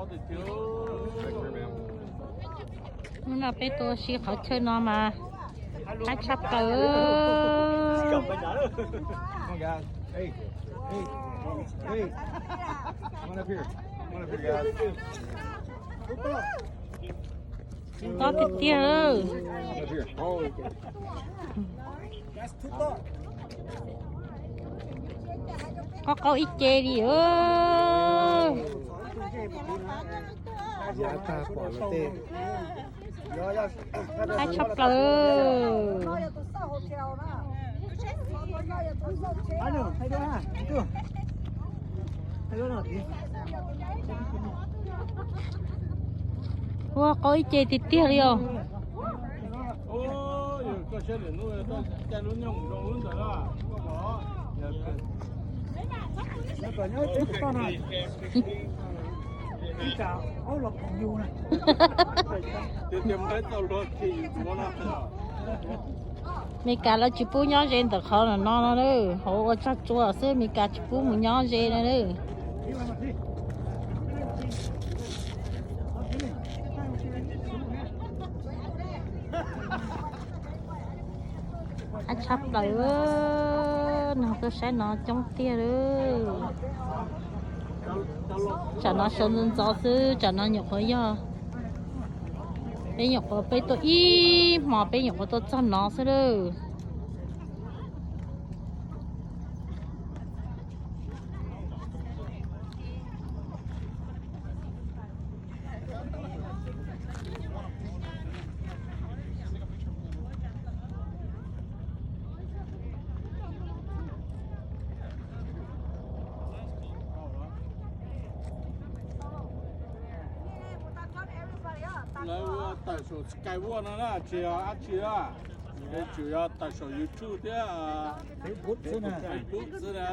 Hnub no peb tuaj ua si qhov chaw no mas qab tshaj plaws. Tob tiag tiag. Qaub qaub ib ce li. Qab tshaj plaws. Ua qaub ib ce tiag tiag li os. Meskas lawv tsis pub nyob ze ntawm qhov no no, hauv ua tsag tsua xwb, Meskas tsis pub mus nyob ze no. Qab tshaj plaws. No tuaj saib no coob tiag li. Tsam no sawv ntxov ntxov xwb, tsam no nyuam qhuav yog, peb nyuam qhuav, peb tuaj ib hmo peb nyuam qhuav tuaj txog no xwb lawm. Lawv ua tawm saum Skywalk no na, tsis yog dab tsi na. Ces tsuas yog tawm saum YouTube thiab Facebook xwb na.